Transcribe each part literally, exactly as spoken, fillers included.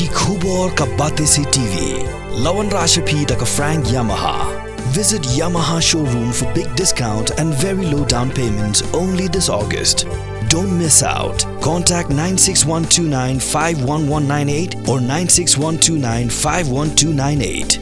Khubor ka Batesi T V. La wanrah sha phi da ka Frank Yamaha. Visit Yamaha showroom for big discount and very low down payment only this August. Don't miss out. Contact nine six one two nine five one one nine eight or nine six one two nine five one two nine eight.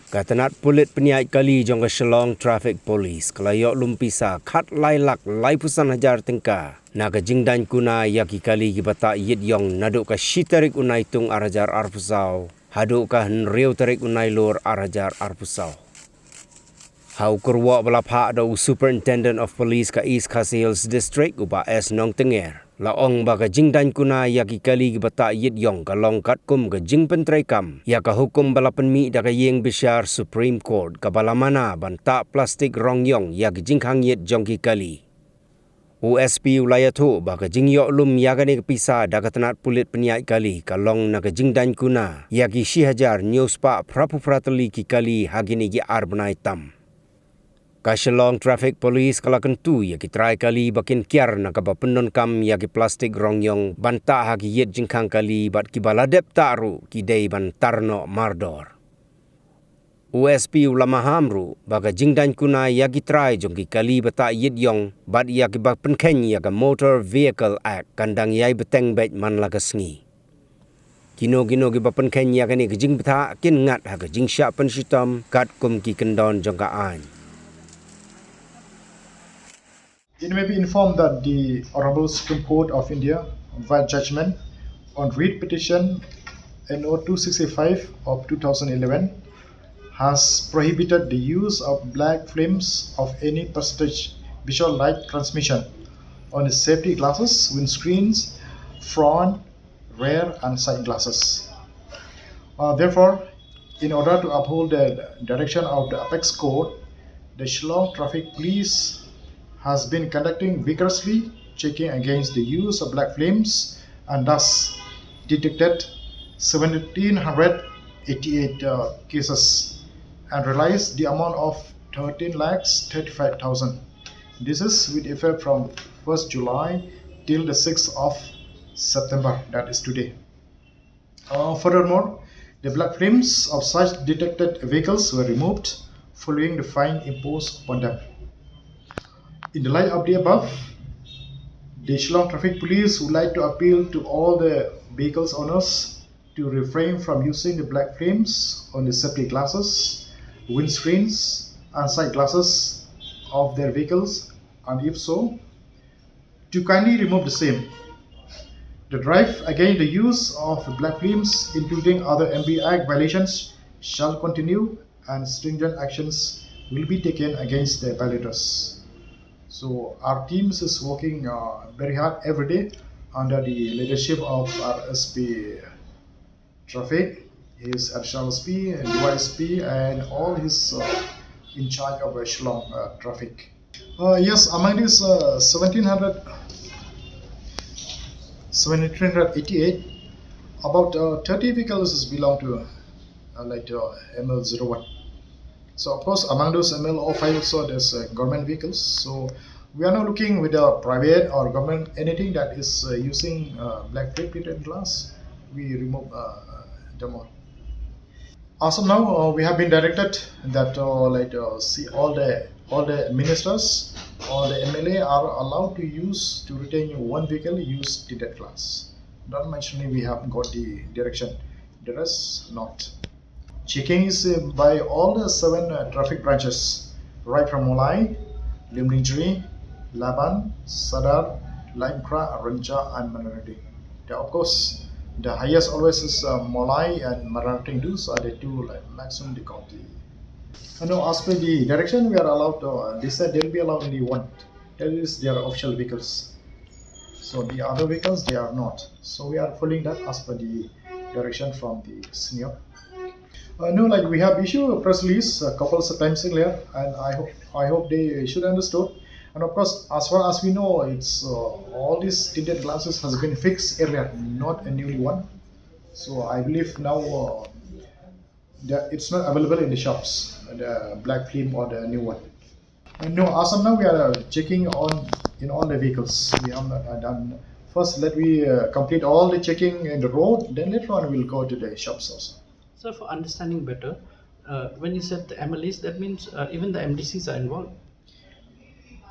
Ka tnat pulit pynïaid kali jong ka Shillong Traffic Police ka la ïoh lum pisa khatlai lak laiphew san hajar tyngka na ka jingdaiñ kuna ïa ki kali kiba tah ïit ïong naduh ka shi tarik u Naitung ar hajar arphew saw haduh ka hynriew tarik u Nailur ar hajar arphew saw. Ha u kyrwoh ba la phah da u Superintendent of Police ka East Khasi Hills District, u Bah S Nongtnger, la ong ba ka jingdaiñ kuna ïa ki kali kiba tah ïit ïong ka long katkum ka jingpyntreikam ïa ka hukum ba la pynmih da ka ïing bishar Supreme Court kaba la mana ban tah plastik rong ïong ïa ki jingkhang ïit jong ki kali. U S P u la ïathuh ba ka jingïoh lum ïa kane ka pisa da ka tnat pulit pynïaid kali ka long na ka jingdaiñ kuna ïa ki shi hajar hynñiew spah phraphew phra tylli ki kali ha kine ki ar bnai tam. Ka Shillong Traffic Police ka la kyntu ïa ki trai kali ba kin kiar na kaba pyndonkam ïa ki plastik rong ïong ban tah ha ki ïit jingkhang kali bad kiba la dep tah ruh ki dei ban tar noh mardor. U S P u la maham ruh ba ka jingdaiñ kuna ïa ki trai jong ki kali ba tah ïit ïong bad ïa kiba pynkheiñ ïa ka Motor Vehicle Act kan dang ïai bteng beit man la ka sngi. Kino kino kiba pynkheiñ ïa kane ka jingbthah kin ngat ha ka jingshah pynshitom katkum ki kyndon jong ka aiñ. It may be informed that the Honorable Supreme Court of India, via judgment on writ petition N O two sixty-five of two thousand eleven, has prohibited the use of black films of any percentage visual light transmission on the safety glasses, windscreens, front, rear, and side glasses. Uh, therefore, in order to uphold the direction of the apex court, the Shillong Traffic Police has been conducting vigorously checking against the use of black films and thus detected seventeen hundred eighty-eight, uh, cases and realized the amount of thirteen lakhs thirty-five thousand. This is with effect from first July till the sixth of September, that is today. Uh, furthermore, the black films of such detected vehicles were removed following the fine imposed upon them. In the light of the above, the Shillong Traffic Police would like to appeal to all the vehicles owners to refrain from using the black films on the safety glasses, windscreens, and side glasses of their vehicles, and if so, to kindly remove the same. The drive against the use of black films, including other M V Act violations, shall continue and stringent actions will be taken against the violators. So our teams is working, uh, very hard every day under the leadership of our S P Traffic, his Additional S P, D Y S P, and all his, uh, in charge of, uh, Shillong, uh, traffic. Uh, yes, among these, uh, seventeen hundred, seventeen hundred eighty-eight, about, uh, thirty vehicles is belong to, uh, like, uh, M L zero one. So of course, among those M L zero five also, there's, uh, government vehicles. So we are not looking with the private or government, anything that is, uh, using, uh, black plate tinted glass. We remove, uh, them all. As of now, uh, we have been directed that, uh, like, uh, see, all the, all the ministers, all the M L A are allowed to use, to retain one vehicle, use tinted glass. Not mentioning we have got the direction. The rest not. Checking is, uh, by all the seven, uh, traffic branches, right from Mawlai, Lumbingjri, Laban, Sadar, Laitumkhrah, Rynjah, and Marnarteng. The, of course, the highest always is, uh, Mawlai and Marnarteng. Those are the two, like, maximum the county. Uh, no, as per the direction, we are allowed to, uh, they said they'll be allowed only one. That is their official vehicles. So the other vehicles, they are not. So we are following that as per the direction from the senior. Uh, no, like, we have issued a press release a couple of times earlier, and I hope I hope they should understood. And of course, as far as we know, it's uh, all these tinted glasses has been fixed earlier, not a newly one. So I believe now uh, that it's not available in the shops, the black film or the new one. Uh, no, as of now we are uh, checking on in all the vehicles. We have not uh, done. First, let we uh, complete all the checking in the road. Then later on, we'll go to the shops also. So for understanding better, uh, when you said the M L As, that means uh, even the M D Cs are involved.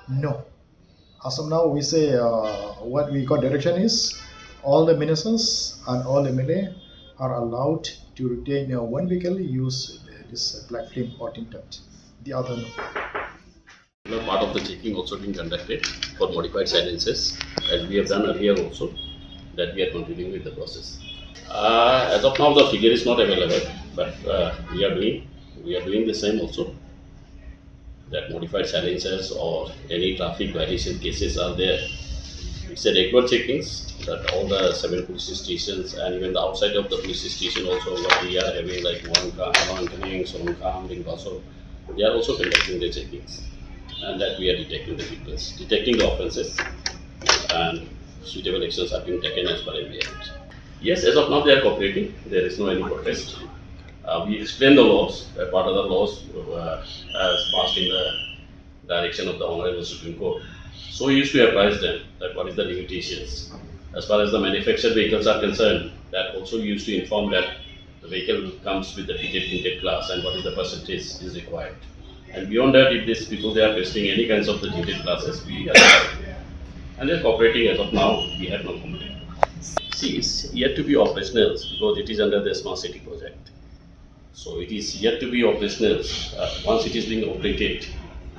No. As of now, we say uh, what we got direction is all the ministers and all M L A are allowed to retain uh, one vehicle, use this uh, black film or tinted. The other no. Well, part of the checking also being conducted for modified silencers, as we have done earlier also, that we are continuing with the process. Uh, as of now, the figure is not available, but uh, we are doing we are doing the same also. That modified silencers or any traffic violation cases are there. It's a regular checkings that all the seven police stations and even the outside of the police station also, what we are having, like Mawryngkneng, Mawryngkneng, Sohryngkam, Diengvaso, they are also conducting the checkings, and that we are detecting the vehicles, detecting the offences, and suitable actions are being taken as per M V Act. Yes, as of now they are cooperating. There is no any protest. Uh, we explain the laws, uh, part of the laws uh, as passed in the direction of the Honorable Supreme Court. So we used to apprise them that what is the limitations. As far as the manufactured vehicles are concerned, that also we used to inform that the vehicle comes with the fitted tinted glass and what is the percentage is required. And beyond that, if these people they are testing any kinds of the tinted glasses, we are and they're cooperating as of now. We have no complaint. See, it's yet to be operational because it is under the smart city project. So it is yet to be operational. Uh, once it is being operated,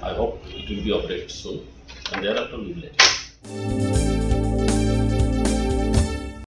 I hope it will be operated soon, and thereafter we will let you know.